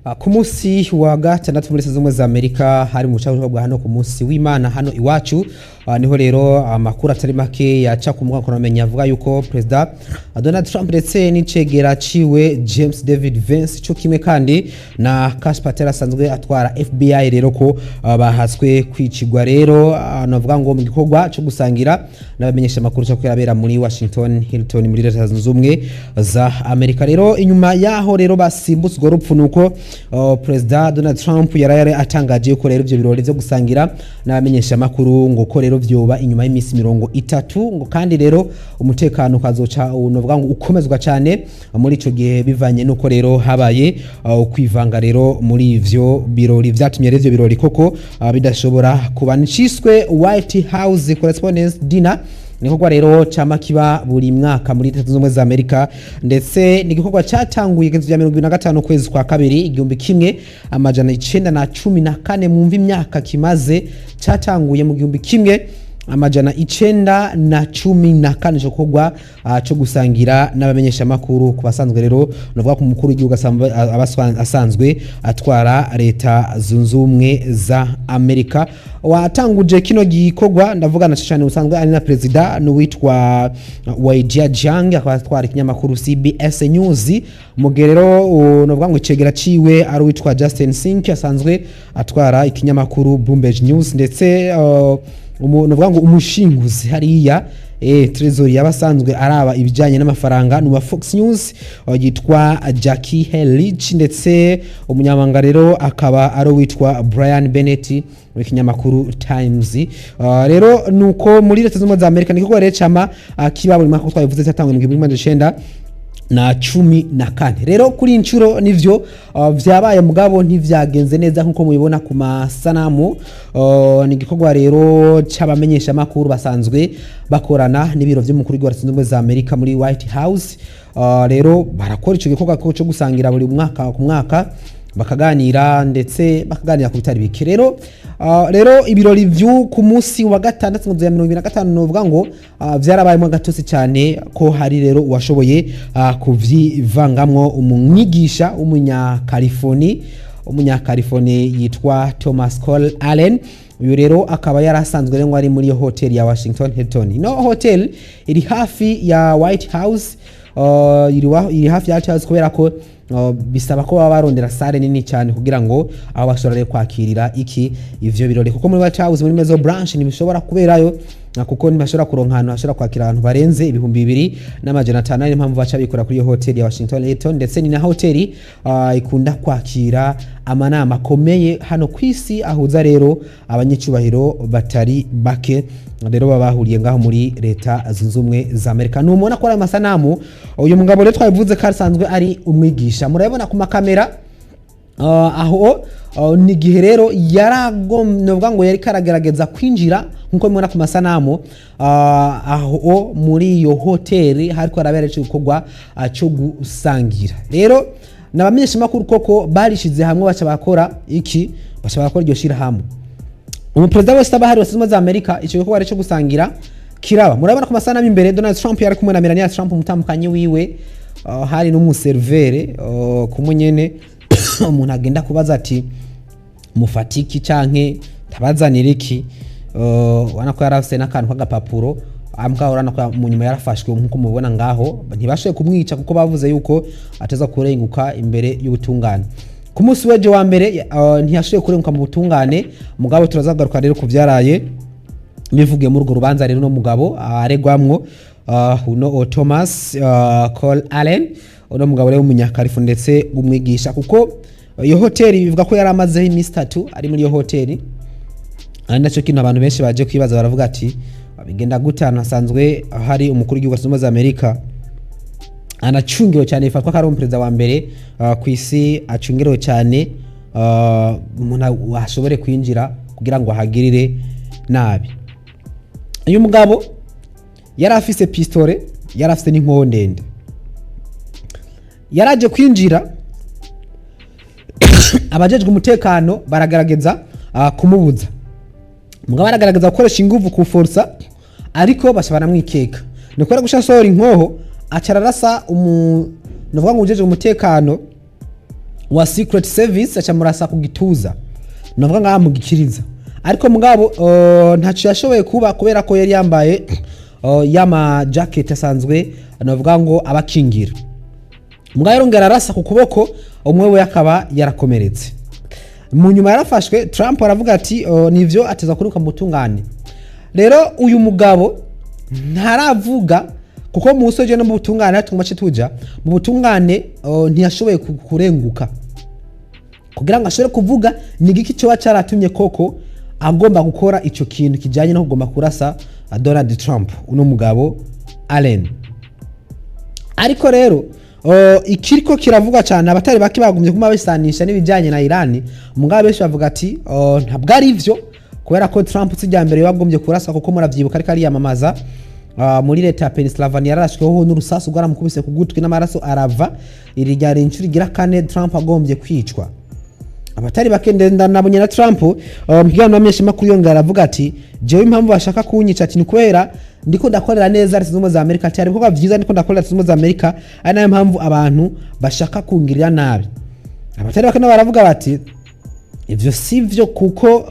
Ku munsi wa gatandatu muri Leta Zunze Ubumwe za Amerika, hari mu bucamanza bwa hano ku munsi w'Imana hano iwacu, niho rero amakuru atari make yaca ku mbuga nkoranyambaga avuga yuko Perezida Donald Trump ndetse n'icegera ciwe James David Vance, cyo kimwe kandi na Kash Patel asanzwe atwara FBI, rero ko bahatswe kwicigwa. Rero navuga ngo mu gikorwa cyo gusangira n'abamenyesha amakuru cyo kwirabera muri Washington Hilton muri Leta Zunze Ubumwe za Amerika. Rero inyuma yaho rero basimbutse urwo rupfu, nuko Perezida Donald Trump yari atangaje ko rero ivyo birori vyo gusangira n'abamenyesha amakuru ngo ko rero vyoba inyuma y'iminsi 30, ngo kandi rero umutekano ukazoca, novuga ngo, ukomezwa cyane muri ico gihe, bivanye nuko rero habaye kwivanga rero muri ivyo birori, vyatumye rero ivyo birori koko bidashobora kuba. Niciswe White House Correspondents' Dinner, ni igikorwa rero cama kiba buri mwaka muri Leta Zunze Ubumwe za Amerika, ndetse ni igikorwa cyatanguye igenekerezo rya 25 ukwezi kwa kabiri 1914. Mwumva imyaka kimaze! Cyatanguye mu 1914, ico gikorwa co gusangira n'abamenyeshamakuru ku basanzwe rero, novuga ku mukuru w'igihugu aba asanzwe atwara Leta Zunze Ubumwe za Amerika. Watanguje kino gikorwa, ndavuga na cyane usanzwe ari na perezida, n'uwitwa Weijia Jiang, akaba atwara ikinyamakuru CBS News, mu gihe rero novuga ngo icegera ciwe ari uwitwa Justin Sink, asanzwe atwara ikinyamakuru Bloomberg News, ndetse novuga ngo umushinguzi hariya, treasurer, yabasanzwe araba ibijyanye n'amafaranga ni uwa Fox News, yitwa Jackie Helich, ndetse umunyamabanga rero akaba ari uwitwa Brian Bennett w'ikinyamakuru Times. Rero nuko muri Leta Zunze Ubumwe za Amerika niko rero cama kiba buri mwaka, twabivuze, cyatangwe mu 1914. Rero kuri iyi nshuro nivyo vyabaye, mugabo ntivyagenze neza nkuko mubibona ku masanamu. Ni igikorwa rero c'abamenyeshamakuru basanzwe bakorana n'ibiro vy'umukuru w'igihugu wa Leta Zunze Ubumwe za Amerika muri White House. Rero barakora ico gikorwa co gusangira buri mwaka ku mwaka, bakaganira, ndetse bakaganira ku bitari bike. Rero rero ibirori vyu ku munsi wa gatandatu mu ya 2025, novuga ngo vyarabayemo agatotsi cyane, ko hari rero uwashoboye kuvyivangamwo, umwigisha w'umunyakaliforni yitwa Thomas Cole Allen. Uyu rero akaba yari asanzwe rero ngo ari muri iyo hoteli ya Washington Hilton. Ino hotel iri hafi ya White House, iri hafi ya White House kubera ko bisaba ko baba barondera salle nini cyane kugira ngo aho bashobora rero kwakirira iki ivyo birori, kuko muri White House, muri Maison Blanche, ntibishobora kuberayo, kuko ntibashobora kuronka ahantu hashobora kwakira abantu barenze 2500. Ariyo mpamvu baca bikora kuri iyo hoteli ya Washington Hilton, ndetse ni na hoteli ikunda kwakira amanama akomeye hano ku isi, ahuza rero abanyacyubahiro batari bake, rero baba bahuriye ngaho muri Leta Zunze Ubumwe za Amerika. Numubona ko ari amasanamu, uyu mugabo rero twabivuze ko asanzwe ari umwigisha, murabibona ku makamera. Aho ni igihe rero yaragomba ngo yari karagerageza kwinjira, nkuko mubona ku masanamu, aho muri iyo hoteli hariko harabera ico gikorwa cyo gusangira. Rero nabamenyesha makuru koko barishize hamwe, baca bakora iki? Baca bakora iryo shirahamwe. Umuperezida wese aba ahari wa Leta Zunze Ubumwe za Amerika, ico gikorwa rero cyo gusangira kiraba. Murabona ku masanamu imbere Donald Trump yari kumwe na Melania Trump, umutambukanyi wiwe, hari n'umuservere kumwe nyene, umuntu agenda kubaza ati: "Mufatiki canke tabazanira iki?" Ubona ko yari afise n'akantu k'agapapuro ambwa. Urabona ko mu nyuma yarafashwe, nk'uko mubibona ngaho. Ntibashoboye kumwica kuko bavuze yuko ateza kurenguka imbere y'ubutungane ku munsi w'ejo wa mbere. Ntiyashoboye kurenguka mu butungane, mugabo turazagaruka rero ku vyaraye bivugiye muri urwo rubanza. Rero no mugabo aregwamwo, uno Thomas Cole Allen, uno mugabo rero w'umunyakarifu ndetse w'umwigisha, kuko iyo hoteli bivuga ko yari amazeho iminsi 3 ari muri iyo hoteli, ari nacyo kintu abantu benshi baje kwibaza, baravuga ati: "Bigenda gute ahantu hasanzwe hari umukuru w'igihugu zunze ubumwe za Amerika, anacungiwe cyane, bifatwa ko ari umuperezida wa mbere ku isi acungerewe cyane, umuntu ashobore kwinjira kugira ngo ahagirire nabi?" Uyu mugabo yari afise pistole, yari afise n'inkoho ndende, yaraje kwinjira, abajejwe umutekano baragaragaza kumubuza. Mugabo aragaragaza gukoresha inguvu ku forsa, ariko baca baramwikeka. Ni kubera guca asohora inkoho, aca ararasa umu, novuga ngo ujejwe umutekano. Wa Secret Service acamurasa ku gituza, navuga ngaha mu gikiriza. Ariko mugabo ntacyo yashoboye kuba kubera ko yari yambaye yama jacket asanzwe, navuga ngo abakingira. Mugabo yarongera arasa ku kuboko, umwe we akaba yarakomeretse. Mu nyuma yarafashwe. Trump aravuga ati nivyo ateza kuruka mu butungane. Rero uyu mugabo ntaravuga kuko mu musoje no mu butungane tuguma tuja mu butungane, ntiyashoboye kurenguka kugira ngo ashobore kuvuga ni igiki cyoba cyaratumye koko agomba gukora icyo kintu kijyanye no kugomba kurasa Donald Trump, uno mugabo Allen. Ariko rero ikiriko kiravugwa cyane, abatari bake bagumye kuma bisanisha n'ibijyanye na Iran. Mugabo benshi bavuga ati ntabwo ari ivyo, kubera ko Trump si mbere bagombye kurasa, kuko muravyibuka ariko ariyamamaza muri leta ya Pennsylvania yararashweho n'urusasu rwaramukubise ku gutwi n'amaraso arava. Iri ryari inshuro igira kane Trump agombye kwicwa. Abatari bake nabonye na Trump mu kiganiro n'amenyeshamakuru yongera aravuga ati jewe impamvu bashaka kunyica, ati ni kubera ndiko ndakorera neza Leta Zunze Ubumwe za Amerika, ati hari ibikorwa vyiza ndiko ndakorera Leta Zunze Ubumwe za Amerika, ari nayo mpamvu abantu bashaka kungirira nabi. Abatari bake nabo baravuga bati ivyo si vyo, kuko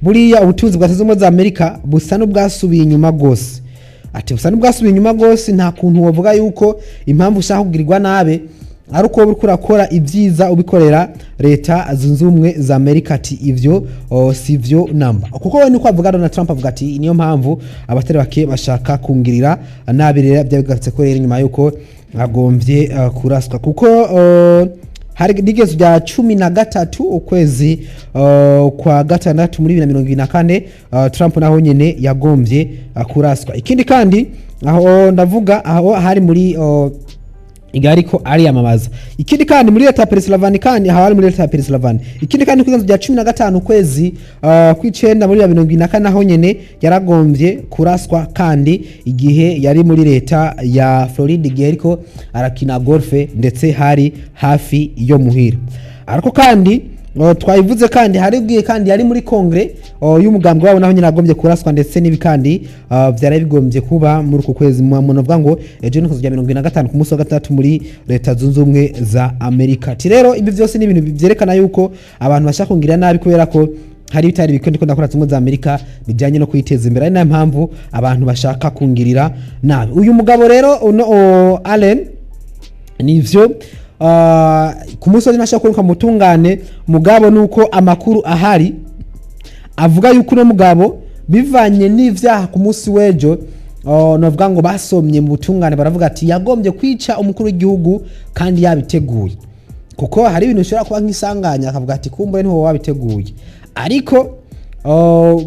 buriya ubutunzi bwa Leta Zunze Ubumwe za Amerika busa n'ubwasubiye inyuma rwose. Ati busa n'ubwasubiye inyuma rwose, nta kuntu wovuga yuko impamvu ushaka kugirirwa nabi ari uko uriko urakora ibyiza ubikorera Leta Zunze Ubumwe za Amerika. Ati ivyo si vyo namba, kuko we niko avuga. Donald Trump avuga ati niyo mpamvu abatari bake bashaka kungirira nabi. Rero byabigarutse ko rero nyuma yuko agomvye kuraswa, kuko hari n'igezo rya 13 ukwezi kwa gatandatu muri 2024, Trump naho nyene yagombye kuraswa. Ikindi kandi aho ndavuga aho hari muri igihe ariko ariyamamaza. Ikindi kandi muri leta ya Pennsylvania, kandi aho hari muri leta ya Pennsylvania. Ikindi kandi ku rya 15 ukwezi kw'icenda muri 2024, naho nyene yaragombye kuraswa kandi igihe yari muri leta ya Florida, igihe ariko arakina golfe, ndetse hari hafi yo muhira. Ariko kandi twabivuze kandi hari ubwiye kandi yari muri kongre y'umugambwe wabo, naho nyine agombye kuraswa. Ndetse n'ibi kandi vyari bigombye kuba muri uku kwezi, mu novuga ngo ejo ni rya 75 ku munsi wa gatandatu muri Leta Zunze Ubumwe za Amerika. Ati rero ibi vyose ni ibintu vyerekana yuko abantu bashaka kungira nabi kubera ko hari bitari bikwe ndiko ndakora Zunze za Amerika bijyanye no kwiteza imbere, ari nayo mpamvu abantu bashaka kungirira nabi. Uyu mugabo rero uno Allen, nivyo ku munsi wa ntashobora kuruka mutungane. Mugabo nuko amakuru ahari avuga yuko uno mugabo bivanye n'ivyaha ku munsi w'ejo, novuga ngo basomye mu butungane, baravuga ati yagombye kwica umukuru w'igihugu kandi yabiteguye, kuko hari ibintu bishobora kuba nk'isanganya, akavuga ati kumbure ntiwoba wabiteguye. Ariko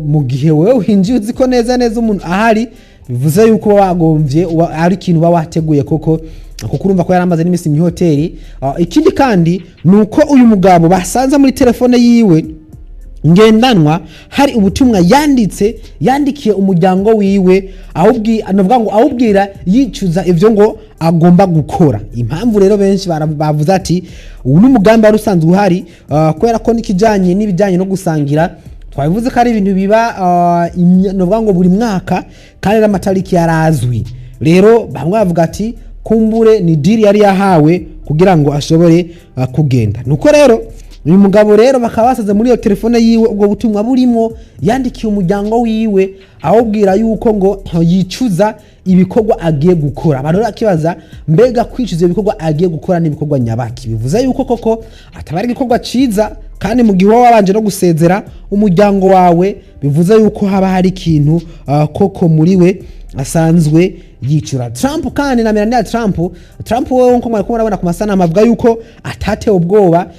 mu gihe wewe winjiye uzi ko neza neza umuntu ahari, bivuze yuko uba wagombye ari ikintu uba wateguye koko, kuko urumva ko yari amaze n'iminsi mu hoteli. Ikindi kandi ni uko uyu mugabo basanze muri telefone yiwe ngendanwa hari ubutumwa yanditse, yandikiye umuryango wiwe, navuga ngo awubwira yicuza ivyo ngo agomba gukora. Impamvu rero benshi bavuze ati ubu ni umugambi wari usanzwe uhari, kubera ko n'ikijanye n'ibijyanye no gusangira twabivuze ko ari ibintu biba navuga ngo buri mwaka, kandi n'amatariki yarazwi. Rero bamwe bavuga ati kumbure ni deal yari yahawe kugira ngo ashobore kugenda. Nuko rero uyu mugabo rero bakaba basaze muri iyo telefone yiwe ubwo butumwa burimo yandikiye umuryango wiwe, awubwira yuko ngo yicuza ibikorwa agiye gukora. Abantu rero bakibaza mbega kwicuza ibikorwa agiye gukora n'ibikorwa nyabaki? Bivuze yuko koko ataba ari igikorwa ciza, kandi mu gihe uba wabanje no gusezera umuryango wawe, bivuze yuko haba hari ikintu koko muri we asanzwe yicura. Trump kandi na Melania Trump, Trump wewe nko mwari murabona ku masanamu, avuga yuko atatewe ubwoba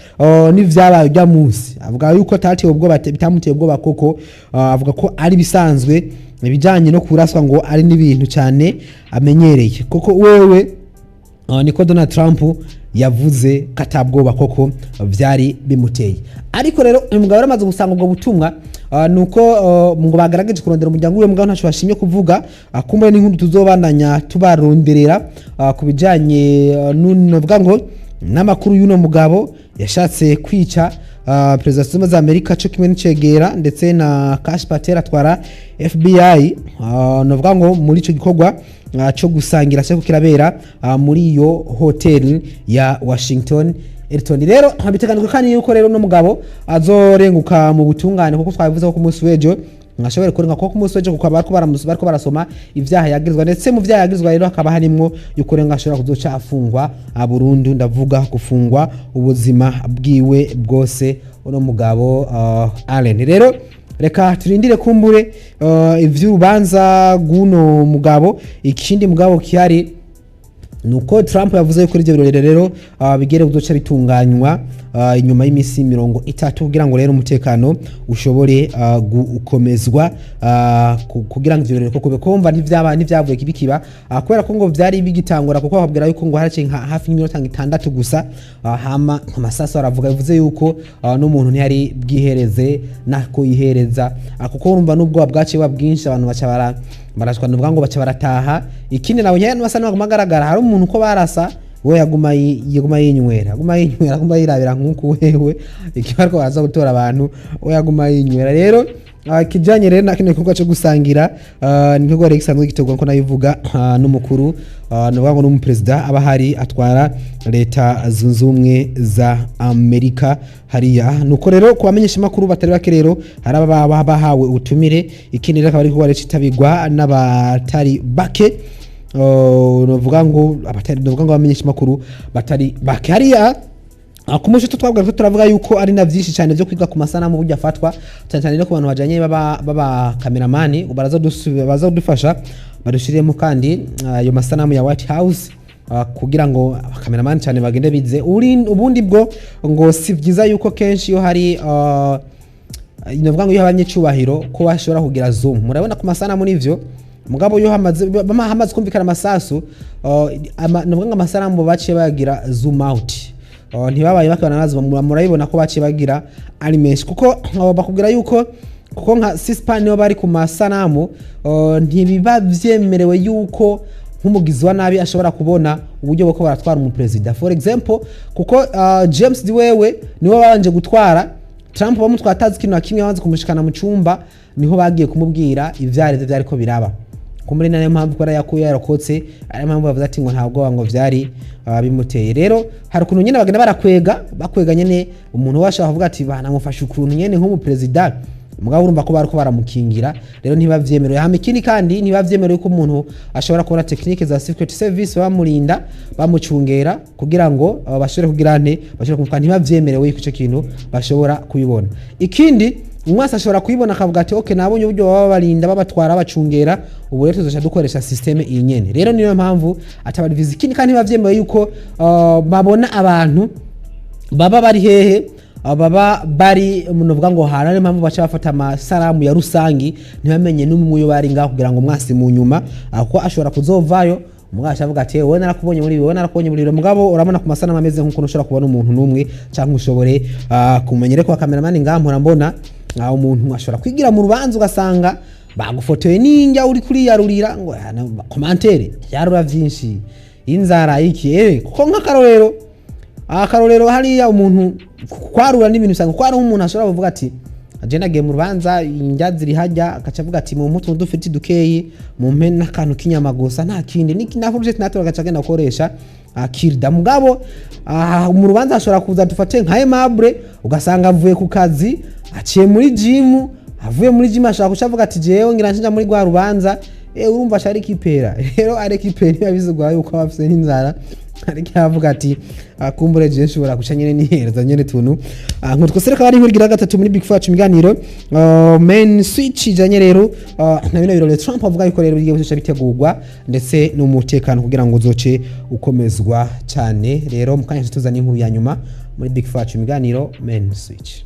n'ivyabaye ujya munsi. Avuga yuko atatewe ubwoba, bitamuteye ubwoba koko, avuga ko ari bisanzwe ibijyanye no kuraswa, ngo ari n'ibintu cyane amenyereye koko wewe. Niko Donald Trump yavuze ko atabwoba koko vyari bimuteye. Ariko rero uyu mugabo yaramaze gusanga ubwo butumwa, nuko ngo bagerageje kurondera umuryango wiwe, mugabo ntaco bashimye kuvuga. Kumbure n'inkuru tuzobandanya tubaronderera ku bijanye novuga ngo n'amakuru y'uno mugabo yashatse kwica perezida wa Zunze za Amerika, cyo kimwe n'icegera ndetse na Kash Patel atwara FBI, novuga ngo muri ico gikorwa cyo gusangira cyo kirabera muri iyo hoteli ya Washington. Elton. Rero biteganijwe kandi yuko rero no mugabo azorenguka mu butungane, kuko twabivuze ko ku munsi w'ejo mwashobora kurenga, kuko ku munsi w'ejo kuko bariko barasoma ivyaha yagirizwa. Ndetse mu vyaha yagirizwa rero hakaba harimwo yuko renga ashobora kuzoca afungwa burundu, ndavuga gufungwa ubuzima bwiwe bwose, uno mugabo Allen. Rero reka turindire kumbure ivy'urubanza rw'uno mugabo. Ikindi mugabo kihari nuko Trump yavuze yuko ivyo birori rero bigere kuzoca bitunganywa inyuma y'imisi 30, kugira ngo rero umutekano ushobore gukomezwa, kugira ngo ivyo birori koko kumva ntivyaba ntivyavuye kibikiba, kubera ko ngo vyari bigitangura, kuko babwira yuko ngo haraciye nka hafi y'iminota 60 gusa, hama amasasu aravuga. Bivuze yuko n'umuntu ntiyari bwihereze nako yihereza, kuko urumva n'ubwoba bwaciye buba bwinshi, abantu baca barashwa, nuvuga ngo baca barataha. Ikindi nabonye basa n'abaguma agaragara, hari umuntu uko barasa we yaguma yinywera, aguma yinywera, aguma yirabira nk'uku wewe ikibariko baraza gutora abantu, we yaguma yinywera. Rero kijanye rero na kino gikorwa cyo gusangira, ni igikorwa rero gisanzwe gitegurwa, nko nabivuga, n'umukuru, nuvuga ngo n'umuperezida aba ahari atwara Leta Zunze Ubumwe za Amerika hariya. Nuko rero ku bamenyesha makuru batari bake rero hari ababa bahawe ubutumire. Ikindi rero akaba ari igikorwa rero citabirwa n'abatari bake, novuga ngo abatari, novuga ngo abamenyesha makuru batari bake hariya. Ku munsi twabwira ko turavuga yuko ari na vyinshi cyane byo kwiga ku masanamu burya afatwa, cyane cyane no ku bantu bajanye baba kameramani, baza kudufasha badushiremo kandi ayo masanamu ya White House, kugira ngo abakameramani cyane bagende bize. Ubundi bwo ngo si byiza yuko kenshi iyo hari, navuga ngo iyo abanyecubahiro ko bashobora kugira zoom. Murabona ku masanamu nivyo, mugabo iyo hamaze kumvikana amasasu, navuga ngo amasanamu baciye bagira zoom out. Ntibabaye bakabona nazo, murabibona ko baciye bagira ari menshi, kuko bakubwira yuko kuko nka C-SPAN niyo bari ku masanamu, ntibiba vyemerewe yuko nk'umugizi wa nabi ashobora kubona uburyo bwo baratwara umuperezida, for example, kuko James wewe niwe babanje gutwara Trump, bamutwara atazi ikintu na kimwe. Bamaze kumushikana mu cyumba niho bagiye kumubwira ivyarivyo vyariko biraba. Kumuri nayo mpamvu kubera yakuye yarokotse, ari mpamvu bavuze ati ngo ntabwo ngo vyari bimuteye. Rero hari ukuntu nyene bagenda barakwega, bakwega nyene, umuntu washaka kuvuga ati banamufashe ukuntu nyene nk'umuperezida, mugabo urumva ko bariko baramukingira. Rero ntibavyemerewe. Hama ikindi kandi ntibavyemerewe ko umuntu ashobora kubona technique za secret service bamurinda, bamucungera, kugira ngo bashobore kugira nte, bashobore kumufata. Ntibavyemerewe yuko ico kintu bashobora kubibona. Ikindi, umwasi ashobora kuyibona akavuga ati: "Okay, nabonye uburyo baba barinda, babatwara, babacungera, ubu rero tuzoca dukoresha système iyi nyene." Rero niyo mpamvu atabariviza. Ikindi kandi ntibavyemewe yuko babona abantu baba bari hehe, baba bari, novuga ngo hana niyo mpamvu baca bafata amasaramu ya rusangi, ntibamenye n'umwe uyo bari ngaho, kugira ngo mwasi mu nyuma, kuko ashobora kuzovayo umugabo avuga ati: "Wowe narakubonye muri ibi, wowe narakubonye muri ibi." Mugabo urabona ku masanamu ameze nk'ukuntu ushobora kubona umuntu n'umwe cyangwa ushobore kumenya. Ariko kameramani ngaha mpora mbona umuntu ashobora kwigira mu rubanza, ugasanga bagufotoye n'injya uri kuriyarurira ngo commentaire yarura vyinshi, inzara iki, kuko nk'akarorero, akarorero hariya umuntu kwarura n'ibintu usanga ko hari umuntu ashobora kuvuga ati: "Je nagiye mu rubanza, indya ziri hajya," agaca avuga ati: "Mu mutwe dufite dukeyi, mumpe n'akantu k'inyama gusa, nta kindi." Na fourchette natwe agaca agenda gukoresha akirda. Mugabo mu rubanza ashobora kuza, dufate nka Aimable, ugasanga avuye ku kazi aciye muri gym, avuye muri gym ashobora guca avuga ati: "Jewe ngira nshija muri rwa rubanza." Urumva aca arekipera. Rero arekipera niba bizigwa yuko aba afise n'inzara, ariko aravuga ati: "Kumbure je nshobora guca nyene nihereza nyene tuntu nkutwo." Sereka ari inkuru igira gatatu muri Big Four imiganiro, main switch ijanye rero na bino birori Trump avuga yuko rero bigiye guca bitegurwa, ndetse n'umutekano kugira ngo uzoce ukomezwa cyane. Rero mu kanya tuzana inkuru ya nyuma muri Big Four imiganiro main switch.